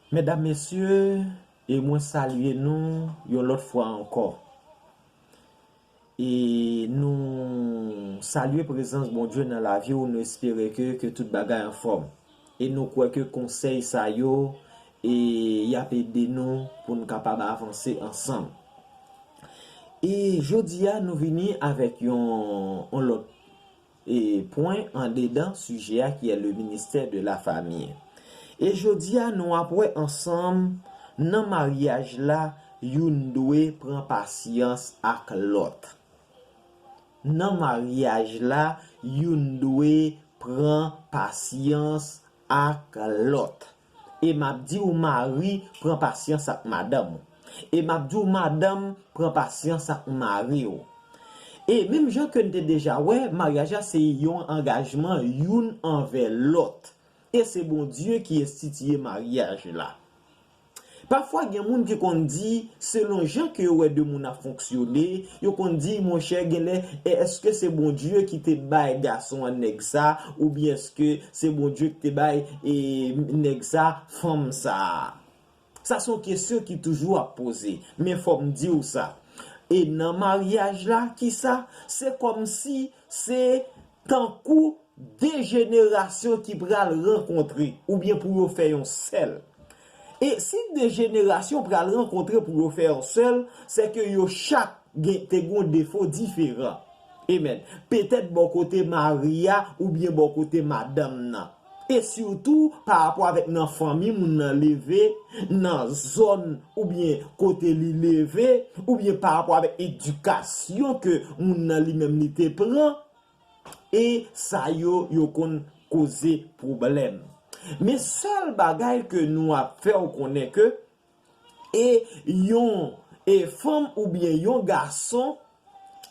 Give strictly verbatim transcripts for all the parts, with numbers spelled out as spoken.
Medam, mesye, e mwen salye nou yon lòt fwa ankò. E nou salye prezans Bondye nan lavi w, nou espere ke, ke tout bagay anfòm. E nou kwè ke konsèy sa yo, e y ap ede nou pou n kapab avanse ansanm. E jodi a, nou vini avèk yon, yon lòt e pwen andedan sijè a ki est le ministère de la famille. E jodi a, nou ap wè ansanm, nan maryaj la, youn dwe pran pasyans ak lòt. Nan maryaj la, youn dwe pran pasyans ak lòt. E m ap di w, mari, pran pasyans ak madanm ou. E m ap di w, madanm, pran pasyans ak mari w. E menm jan ke n te deja wè, maryaj la se yon angajman youn anvè lòt. E se Bondye ki enstitiye maryaj la. Pafwa, gen moun ki konn di, selon jan ke yo wè de moun ap fonksyone, yo konn di, monchè, genlè, èske se Bondye ki te bay gason an nèg sa, oubyen èske se Bondye ki te bay, e, nèg sa, fanm sa a? Sa se yon kesyon ki toujou ap poze. Men fò m di w sa. E nan maryaj la, kisa? Se kòmsi se tankou de jenerasyon ki pral rankontre, oubyen pou yo fè yon sèl. E si de jenerasyon pral rankontre pou yo fè yon sèl, se ke yo chak gen, te gen yon defo diferan. Amen. Petèt bò kote mari a oubyen bò kote madanm nan. E sitou pa rapò avèk nan fanmi moun nan leve, nan zòn oubyen kote li leve, oubyen pa rapò avèk edikasyon ke moun nan li menm li te pran. E sa yo, yo konn koze pwoblèm. Men sèl bagay ke nou ap fè w konnen ke e yon e fanm oubyen yon gason,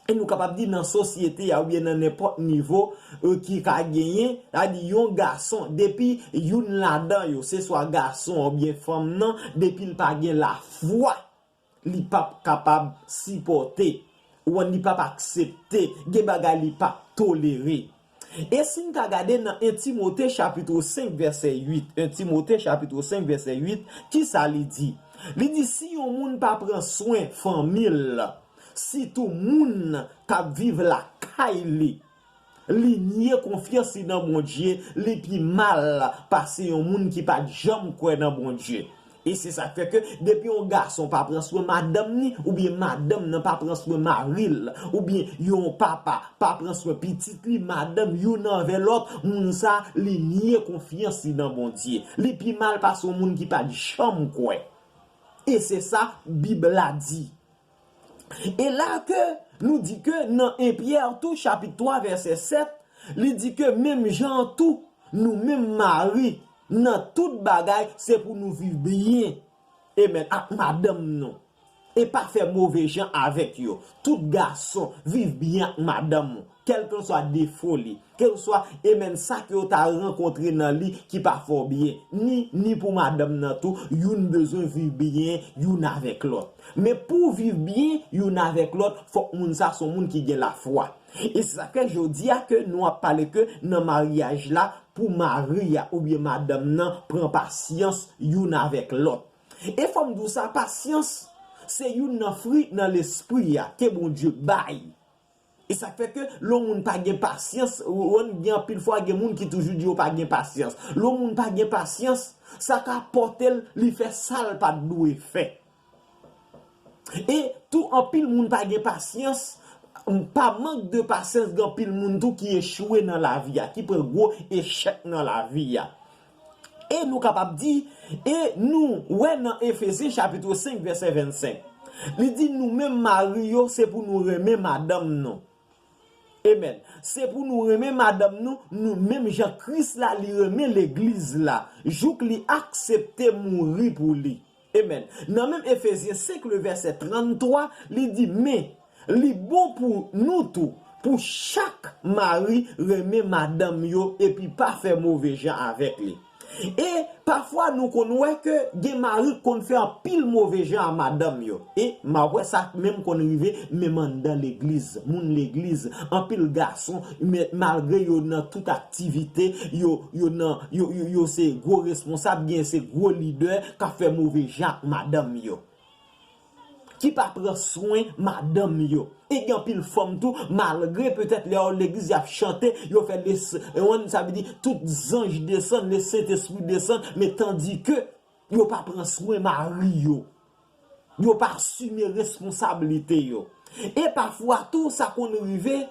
e nou kapab di nan sosyete a oubyen nan nenpòt nivo, e, ki ka genyen, sa di yon gason, depi youn ladan yo, se swa gason oubyen fanm nan, depi l pa gen lafwa, li p ap kapab sipòte, ou konn, li p ap aksepte, gen bagay li p ap tolere. E si n ka gade nan en Timote chapit senk vèsè uit, en Timote chapit senk vèsè uit, kisa li di? Li di, si yon moun pa pran swen fanmi l, sitou moun k ap viv lakay li, li nye konfyans li nan Bondye, li pi mal pase yon moun ki pa t janm kwè nan Bondye. E se sa k fè ke depi yon gason pa pran swen madanm ni, oubyen madanm nan pa pran swen mari l, oubyen yon papa pa pran swen pitit li, madanm, youn anvè lòt, moun sa, li nye konfyans li nan Bondye. Li pi mal pase yon moun ki pa t janm kwè. E se sa Bib la di. E la ke nou di ke nan en Pyè tou, chapit twa, vèsè sèt, li di ke menm jan an tou, nou menm mari, nan tout bagay, se pou nou viv byen. Amen. Ak madanm nou. E pa fè move jan avèk yo. Tout gason, viv byen ak madanm ou. Kèlkanswa defo li, kèlkanswa, amen, sa ke w ta rankontre nan li ki pa fè w byen, ni, ni pou madanm nan tou, youn bezwen viv byen youn avèk lòt. Men pou w viv byen youn avèk lòt, fòk moun sa se yon moun ki gen lafwa. E se sa k fè jodi a ke nou ap pale ke nan maryaj la, pou mari a oubyen madanm nan pran pasyans youn avèk lòt. E fò m di w sa, pasyans se youn nan fwi nan lespri a ke Bondye bay. E sa k fè ke lè yon moun pa gen pasyans, ou, ou gen anpil fwa gen moun ki toujou di yo pa gen pasyans. Lè yon moun pa gen pasyans, sa ka pòte l, li fè sa l pa t dwe fè. E tou anpil moun pa gen pasyans, pa mank de pasyans, gen anpil moun tou ki echwe nan lavi a, ki pran gwo echèk nan lavi a. E nou kapab di, e nou wè nan Efezyen chapit senk vèsè vennsenk, li di nou menm mari yo, se pou nou renmen madanm nou. Amen. Se pou nou renmen madanm nou, nou menm jan Kris la li renmen legliz la, jouk li aksepte mouri pou li. Amen. Nan menm Efezyen senk, le vèsè tranntwa, li di, men, li bon pou nou tou, pou chak mari renmen madanm yo epi pa fè move jan avèk li. E pafwa nou konn wè ke gen mari k konn fè anpil move jan a madanm yo. E m ap wè sa menm konn rive menm anndan legliz. Moun legliz, anpil gason, men malgre yo nan tout aktivite, yo, yo nan, yo, yo, yo se gwo responsab, gen se gwo lidè k ap fè move jan ak madanm yo. Ki pa pran swen madanm yo. E gen anpil fanm tou, malgre petèt lè yo legliz y ap chante, yo fè les, e, sa vle di tout zanj desann, le Sentespri desann, men tandike yo pa pran swen mari yo. Yo pa asime responsablite yo. E pafwa tou, sa konn rive,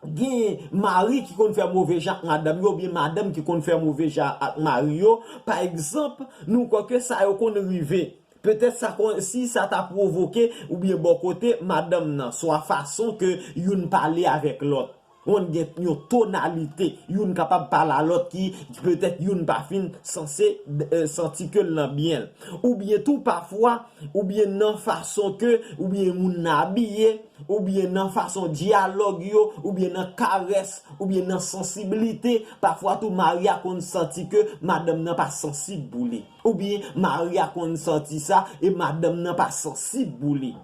gen mari ki konn fè move jan ak madanm yo, oubyen madanm ki konn fè move jan ak mari yo. Pa egzanp, nou kwè ke sa yo konn rive. Petèt sa konn, si sa ta pwovoke oubyen bò kote madanm nan, swa fason ke youn pale avèk lòt. Konn gen yon tonalite, youn kapab pale a lòt ki, ki petèt youn pa fin sanse, eh, santi ke l nan byen l. Oubyen tou pafwa, oubyen nan fason ke, oubyen moun nan abiye, oubyen nan fason dyalòg yo, oubyen nan karès, oubyen nan sansiblite. Pafwa tou mari a konn santi ke madanm nan pa sansib pou li. Oubyen mari a konn santi sa e madanm nan pa sansib pou li.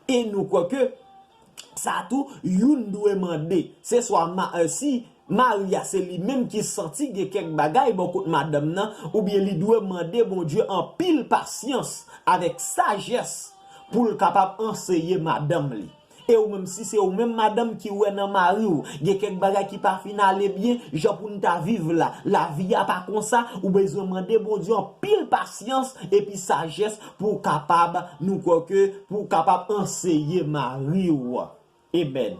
E nou kwè ke sa tou, youn dwe mande. Se swa ma, eh, si mari a se li menm ki santi gen kèk bagay bò kot madanm nan, oubyen li dwe mande Bondye anpil pasyans avèk sajès pou l kapab anseye madanm li. E ou menm, si se ou menm madanm ki wè nan mari w, gen kèk bagay ki pa fin ale byen, jan pou n ta viv la, lavi a pa konsa, ou bezwen mande Bondye anpil pasyans epi sajès pou w kapab, nou kwè ke, pou w kapab anseye mari w. Amen.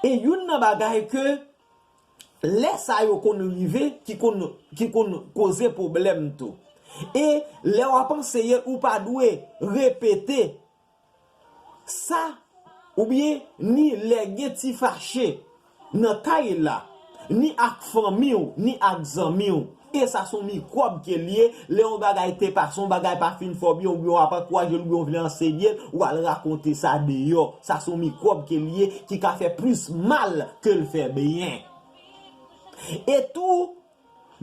E youn nan bagay ke lè sa yo konn rive, ki konn, ki konn koze pwoblèm tou. E lè w ap anseye, ou pa dwe repete sa, oubyen ni lè gen ti fache nan kay la, ni ak fanmi w, ni ak zanmi w. E sa se yon mikwòb ke l ye, lè yon bagay te pase, yon bagay pa fin fè w byen, oubyen w ap ankouraje l, oubyen w vle ansenye l, w al rakonte sa deyò. Sa se yon mikwòb ke l ye, ki ka fè plis mal ke l fè byen. E tou,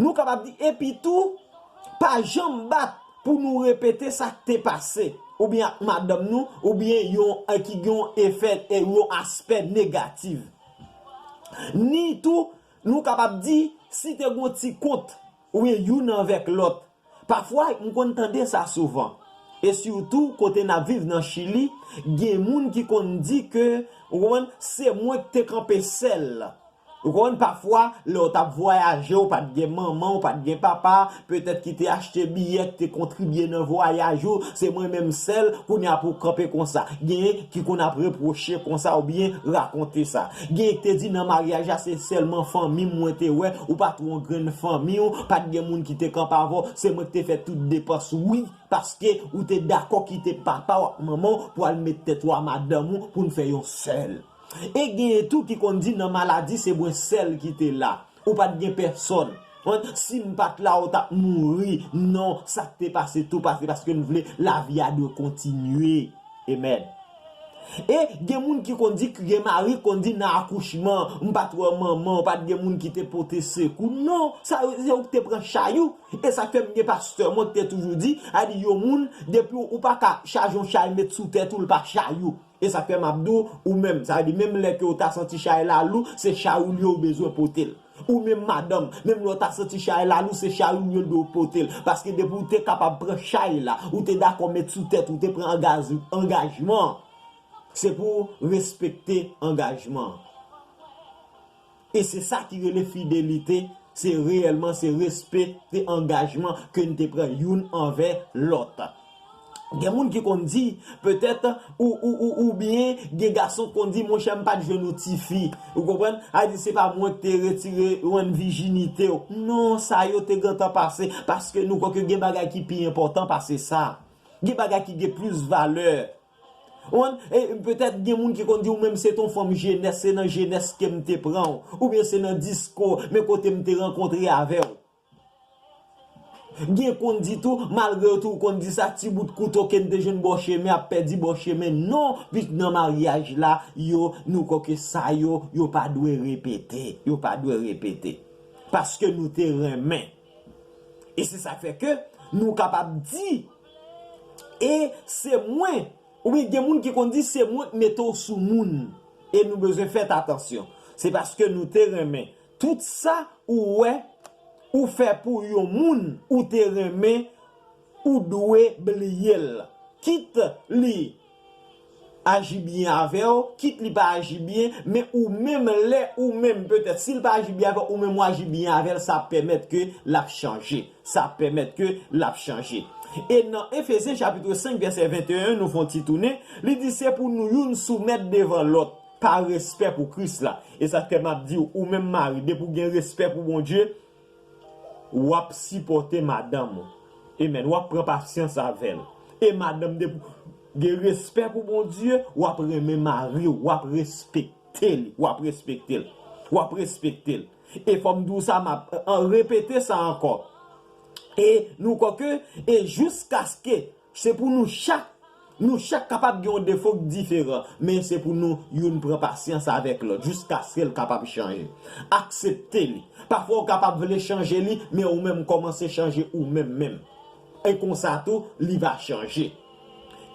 nou kapab di, epi tou, pa janm bat pou nou repete sa k te pase, oubyen ak madanm nou, oubyen yon, eh, ki gen yon efè, eh, yon aspè negatif. Ni tou, nou kapab di, si te gen yon ti kont, oubyen youn avèk lòt. Pafwa, m konn tande sa souvan. E sitou, kote n ap viv nan Chili, gen moun ki konn di ke, ou konprann, se mwen k te kanpe sèl. Ou konprann, pafwa, lè w t ap vwayaje, ou pa t gen manman, ou pa t gen papa, petèt ki te achte biyè, ki te kontribye nan vwayaj ou, se mwen menm sèl, kounye a pou w kanpe konsa. Genyen ki konn ap repwoche konsa oubyen rakonte sa. Genyen ki te di nan maryaj la, se sèlman fanmi m mwen te wè, ou pa t wè yon grenn fanmi w, pa t gen moun ki te kanpe avè w, se mwen ki te fè tout depans. Wi, paske ou te dakò kite papa w ak manman w pou al met tèt ou a madanm ou pou n fè yon sèl. E genyen tou ki konn di nan maladi se mwen sèl ki te la. Ou pa t gen pèsòn. Konprann? Si m pa t la, ou t ap mouri. Non, sa k te pase tou pase paske n vle lavi a dwe kontinye. Amen. E gen moun ki konn di, gen mari k konn di nan akouchman, m pa t wè manman, pa t gen moun ki te pote sekou. Non, sa se ou ki te pran chay ou. E sa k fè m gen pastè mwen ki te toujou di, a di yon moun, depi ou pa ka chaje yon chay met sou tèt ou, l pa chay ou. E sa k fè m ap di w, ou menm, sa vle di menm lè ke w ta santi chay la lou, se chay ou l ye ou bezwen pote l. Ou menm madanm, menm lè w ta santi chay la lou, se chay ou l ye l dwe w pote l. Paske depi w te kapab pran chay la, ou te dakò met sou tèt ou, te pran angaj, angajman an. Se pou w respekte angajman an. E se sa ki rele fidelite, se reyèlman, se respekte angajman ke n te pran youn anvè lòt. Gen moun ki konn di, petèt, ou, ou, ou, oubyen gen gason k konn di, monchè, m pa t jwenn ou tifi. Ou konprann? A di, se pa mwen ki te retire, rann vijinite w. Non, sa yo te gentan pase, paske nou kwè ke gen bagay ki pi enpòtan pase sa. Gen bagay ki gen plis valè. Ou konprann? E petèt gen moun ki konn di ou menm se t on fanm jenès, se nan jenès ke m te pran w, oubyen se nan disko, men kote m te rankontre avè w. Gen konn di tou, malgre yo tou konn di sa, ti bout kouto ke n te jwenn bò chemen ap pèdi bò chemen. Non, pitit nan maryaj la, yo, nou kwè ke sa yo, yo pa dwe repete. Yo pa dwe repete. Paske nou te renmen. E se sa k fè ke nou kapab di, e se mwen, oubyen gen moun ki konn di se mwen k mete w sou moun. E nou bezwen fèt atansyon. Se paske nou te renmen. Tout sa ou wè ou fè pou yon moun, ou te renmen, ou dwe bliye l. Kit li aji byen avè w, kit li pa aji byen, men ou menm lè ou menm, petèt, si l pa aji byen avè w, ou menm w aji byen avè l, sa ap pèmèt ke l ap chanje. Sa ap pèmèt ke l ap chanje. E nan Efezyen chapit senk, vèsè venteyen, nou fè yon ti tounen, li di se pou nou youn soumèt devan lòt, pa respè pou Kris la. E sa k fè m ap di w, ou menm mari, depi w gen respè pou Bondye, w ap sipòte madanm ou. Amen. W ap pran pasyans avè l. E madanm, depi w gen respè pou Bondye, w ap renmen mari w, w ap respekte li, w ap respekte l. W ap respekte l. E fò m di w sa, m ap, an, repete sa ankò. E nou kwè ke, e jiskaske se pou nou chak, nou chak kapab gen yon defo k diferan, men se pou nou youn pran pasyans avèk lòt jiskaske l kapab chanje. Aksepte li. Pafwa w kapab vle chanje li, men ou menm kòmanse chanje ou menm menm. E konsa tou, li va chanje.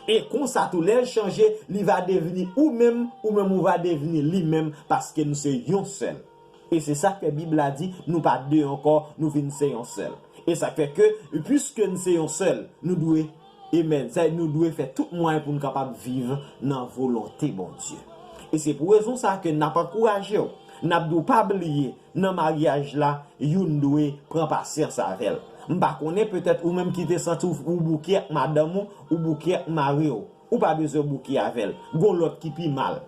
E konsa tou, lè l chanje, li va devni ou menm, ou menm ou va devni li menm, paske nou se yon sèl. E se sa k fè Bib la di, nou pa de ankò, nou vin se yon sèl. E sa k fè ke, piske n se yon sèl, nou dwe, amen, sa, nou dwe fè tout mwayen pou n kapab viv nan volonte Bondye. E se pou rezon sa ke n ap ankouraje w, n ap di w pa bliye, nan maryaj la, youn dwe pran pasyans avè l. M pa konnen, petèt ou menm ki te santi w, ou bouke ak madanm ou, ou bouke ak mari w. Ou pa bezwen bouke avè l. Gon lòt ki pi mal.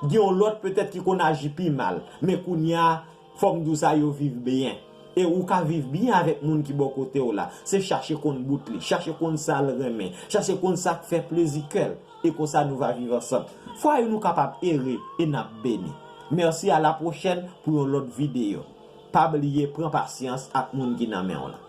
Gen yon lòt petèt ki konn aji pi mal. Men kounye a, fò m di w sa, yo viv byen. E ou ka viv byen avèk moun ki bò kote w la. Se chache konn bout li, chache konn sa l renmen, chache konn sa k fè plezi kè l. E konsa nou va viv ansanm. Fwaye nou kapab ere e n ap beni. Mèsi, a la pwochèn pou yon lòt videyo. Pa bliye pran pasyans ak moun ki nan men w la.